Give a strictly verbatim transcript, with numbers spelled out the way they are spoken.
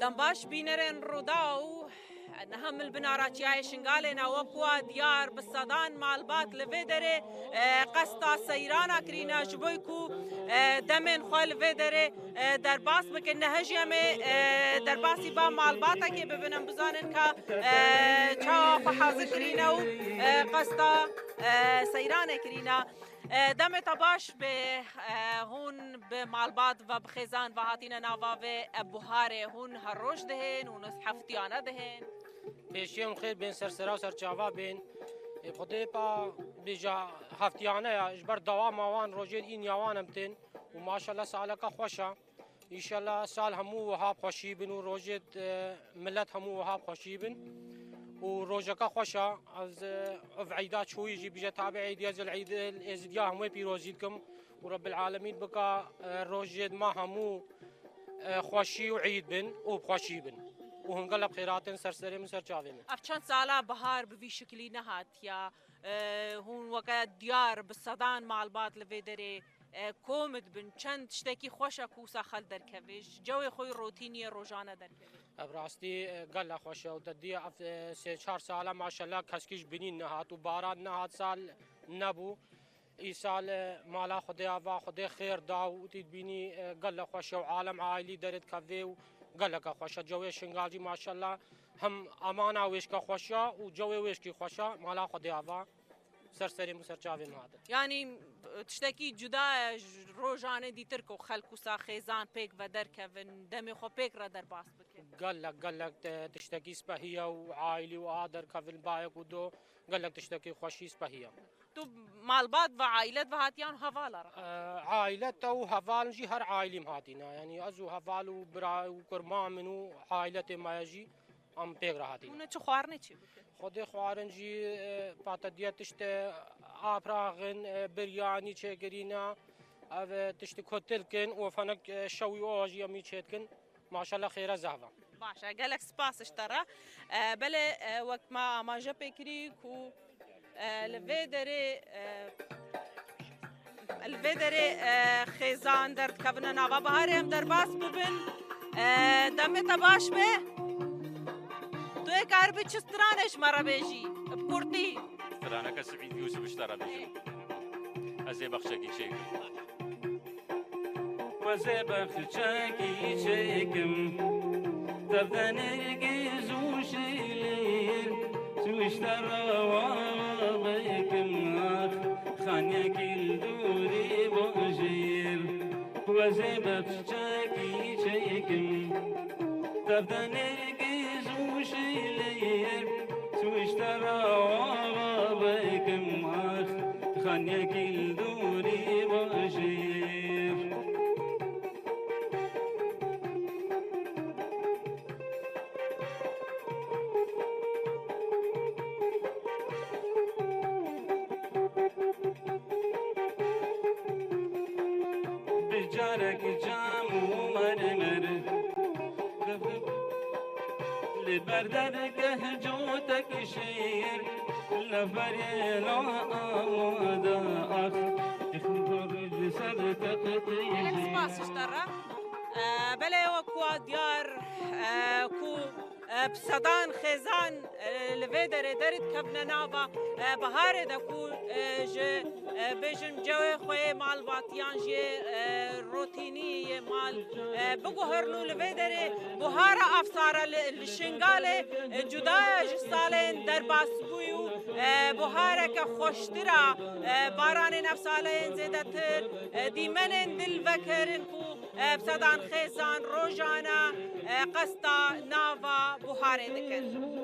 Dem baş bînerên Rûdaw, niha min li binara Çiyayê Şingalê ne, wek wa diyar bi sedan malbat li vê derê, e, qesta seyrana kirîne, ji bo ku, e, demên xwe li vê derê, e, derbas bikin. Niha jî em ê, e, derbasî ba malbatekê bibin, em bizanin ka, e, çawa xwe hazir kirîne û, e, qesta, e, seyranê kirîne. E, demê te baş be, e, hûn bi malbat ve bi xêzan ve hatîne nava vê, e, buharê, hûn her roj dihên, hûn heftiyane dihên? Pêşiyê hûn xêr bên, ser sera û ser çava bên. E, Xwedê pa bêja heftiyane ya, ji ber dewama wan rojên înyawan em tên û maşallah saleka xweş a. Înşallah sal hemû wiha bi xweşî bin û rojê, e, milet hemû wiha bi xweşî bin. Û rojeke xweş a. Ez, e, ev eyda çoyî jî bije tabi eydiya Zil'îd, Êzidiya hemû pîrozî dikim. Û Rebbil Alemîn bika, e, rojê ma hemû, e, xweşî û eyd bin û bi xweşî bin. Û hûn gelek xêr hatin ser serê min, ser çavê min. Ev çend sala bihar bi vî şikilî nehatiya. E, hûn weke diyar bi sedan malbat li vê derê, e, kom dibin. Çend tiştekî xweş e ku wisa xel derkeve. Ji cewê xwe yê rotîniyê rojane derkeve. Ev rastî, e, gelek xweş e û te diye ev, e, sê çar sala maşallah keskî ji binî nehat û baran nehat, sal nebû. Îsal, e, mala Xwedê ava, Xwedê xêr da û tî dibînî, e, gelek xweş e û alem aîlî derê dikeve û geleke xweş e. Cewê Şingal jî maşallah hem amana wêşke xweş e û cewê wêşkî xweş e. Mala Xwedê ava. Ser serê min, ser çavê min hatin. Yanî, tiştekî cuda ye ji rojanê dîtir ku xelk wisa xêzan pêk ve derkevin, demê xwe pêk re derbas bikin. Gelek, gelek te-, tiştekî spehî ye û aîlî û a derkevin bayek û do, gelek tiştekî xweşî spehî ye. Tu malbat ve, ailet ve hatiyan hevala re? Ee, ailet û heval jî her aîlîm hatîne. Yanî ez û heval û bira û kurma min û ailetê me ye jî. Em pêk re hatîne. Hûn çi xwarinê çê bikin? Xwedê xwarin jî, e, patediye tiştê apraxin, e, biryanî çêkirîne, ev, e, tiştî kotilkin û fenek, e, şewî o jî em î çêdikin. Maşallah xêre zehve. Baş e, gelek spas ji te re. E, belê, e, wek me amaje pê kirî ku, e, li vê derê, e, Li vê derê, e, xêzan derdikevine nava biharê, em derbas bibin. E, demê te baş be. Tu ê karibî çi stranê ji me re bêjî? Bi kurtî. Straneke Sibîd Yûsif ji te re bêjim. Ez ê bexçekî çêkim. Ez ê bexçekî çêkim. Tevde nêrgiz û şêlêr, swişte rewa bikim, ax, xaniyekî li dûrî bajêr. Ez ê bexçekî çêkim. Tevde nêrgiz û şêlêr, swişte rewa bikim, ax, xaniyekî li dûrî bajêr. Bi carek cam û mermer, li ber dergeh cotek şêr, li berê la amade ax, ixmur li ser teqetê. Gelek spas ji te re. E, belê wek ku a diyar, e, ku, e, bi sedan xêzan, e, li vê derê derî dikevine nava, e, biharê de ku, e, ji, e, bêjin cewê xwe yê malbatiyan jê, e, rotînî yê mal, e, biguherin û li vê derê buhara ev sare li, li Şingalê, e, cuda ye ji salên derbasbûyî û, e, buhareke xweştir a, e, baranên ev sale yên zêdetir, e, dîmenên dil vekerin ku, e, bi sedan xêzan rojane, e, qesta nava buharê dikin.